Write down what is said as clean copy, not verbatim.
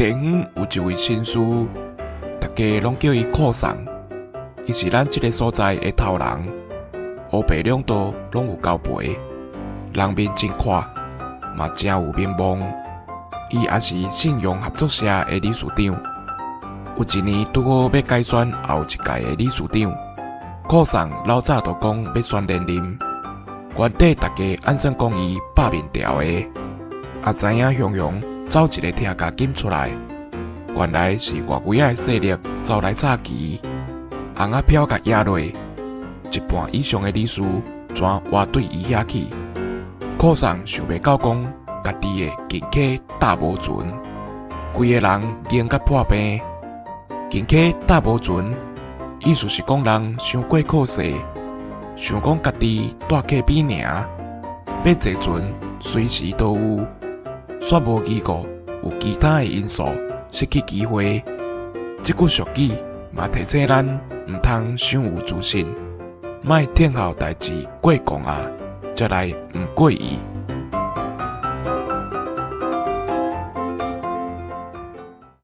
地方有一位紳士，大家攏叫伊庫桑，伊是咱這个所在的頭人，烏白兩道攏有交陪，人面真闊，嘛誠有名望。伊也是信用合作社的理事長。有一年拄好欲改選後一屆的理事長，庫桑老早就講欲選連任，原底大家按算講伊百面條的，也知影雄雄走一个聽甲金出來，原來是外圍仔的勢力走來插旗，紅仔票共壓落，一半以上的理事全倚對伊遐去。庫桑想袂到講家己會近溪踏無船，規个人凝甲破病。近溪踏無船，意思是講人傷過靠勢，想講家己蹛溪邊爾，欲坐船隨時都有，煞無疑過有其他的因素失去機會。這句俗語嘛提醒咱毋通傷有自信，莫聽候代誌過摃啊，才來毋過意。